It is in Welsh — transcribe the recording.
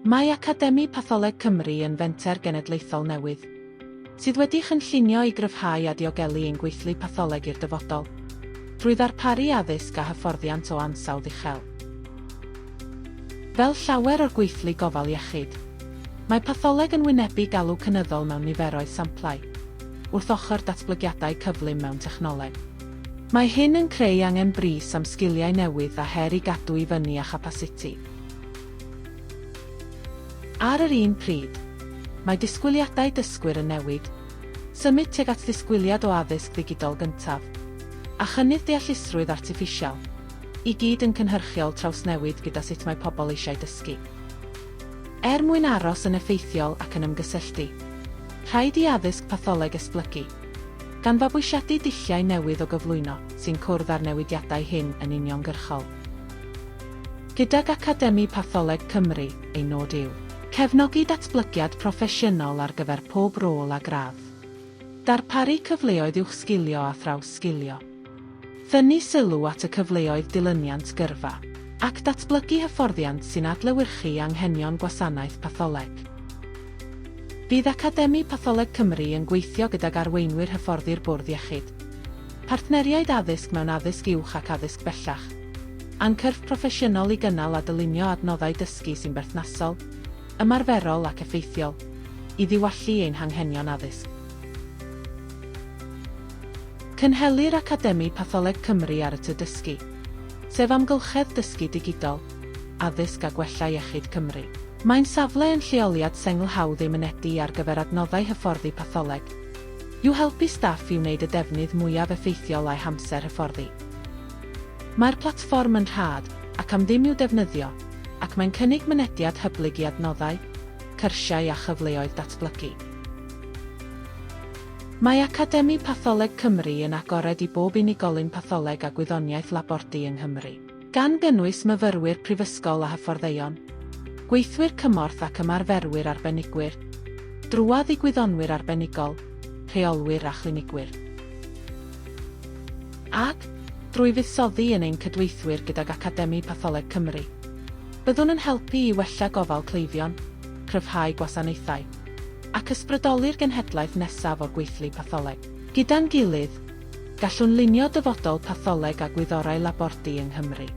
Mae Academi Patholeg Cymru yn fenter genedlaethol newydd, sydd wedi'i chynllunio i gryfhau a diogelu ein gweithlu patholeg i'r dyfodol, drwy ddarparu addysg a hyfforddiant o ansawdd uchel. Fel llawer o'r gweithlu gofal iechyd, mae patholeg yn wynebu galw cynyddol mewn niferoedd samplau, wrth ochr datblygiadau cyflym mewn technoleg. Mae hyn yn creu angen brys am sgiliau newydd a her i gadw i fyny â chapasiti. Ar yr un pryd, mae disgwyliadau dysgwyr yn newid, symud tuag at ddisgwyliad o addysg ddigidol gyntaf, a chynnydd deallusrwydd artiffisial, i gyd yn cynhyrchiol trawsnewid gyda sut mae pobl eisiau dysgu. Er mwyn aros yn effeithiol ac yn ymgysylltu, rhaid i addysg patholeg esblygu, gan fabwysiadu dulliau newydd o gyflwyno sy'n cwrdd â'r newidiadau hyn yn uniongyrchol. Gydag Academi Patholeg Cymru, ein nod yw. Cefnogi datblygiad proffesiynol ar gyfer pob rôl a gradd. Darparu cyfleoedd uwchsgilio a thrawsgilio. Thynnu sylw at y cyfleoedd dilyniant gyrfa, ac datblygu hyfforddiant sy'n adlewyrchu anghenion gwasanaeth patholeg. Bydd Academi Patholeg Cymru yn gweithio gydag arweinwyr hyfforddi'r Bwrdd Iechyd, partneriaid addysg mewn addysg uwch ac addysg bellach, a'n cyrff proffesiynol i gynnal a dylunio adnoddau dysgu sy'n berthnasol, ymarferol ac effeithiol, i ddiwallu ein hanghenion addysg. Cynhelir Academi Patholeg Cymru ar y Tŷ Dysgu, sef amgylchedd dysgu digidol, addysg a gwella iechyd Cymru. Mae'n safle yn lleoliad sengl hawdd ei mynedi ar gyfer adnoddau hyfforddi patholeg, i'w helpu staff i wneud y defnydd mwyaf effeithiol a'u hamser hyfforddi. Mae'r platfform yn rhad ac am ddim i'w defnyddio ac mae'n cynnig mynediad hyblyg i adnoddau, cyrsiau a chyfleoedd datblygu. Mae Academi Patholeg Cymru yn agored i bob unigolyn patholeg a gwyddoniaeth labordy yng Nghymru, gan gynnwys myfyrwyr prifysgol a hyfforddeion, gweithwyr cymorth ac ymarferwyr arbenigwyr, drwodd i gwyddonwyr arbenigol, rheolwyr a chlinigwyr. Ac, drwy fuddsoddi yn ein cydweithwyr gydag Academi Patholeg Cymru, byddwn yn helpu i wella gofal cleifion, cryfhau gwasanaethau, ac ysbrydoli'r genhedlaeth nesaf o'r gweithlu patholeg. Gyda'n gilydd, gallwn lunio dyfodol patholeg a gwyddorau labordy yng Nghymru.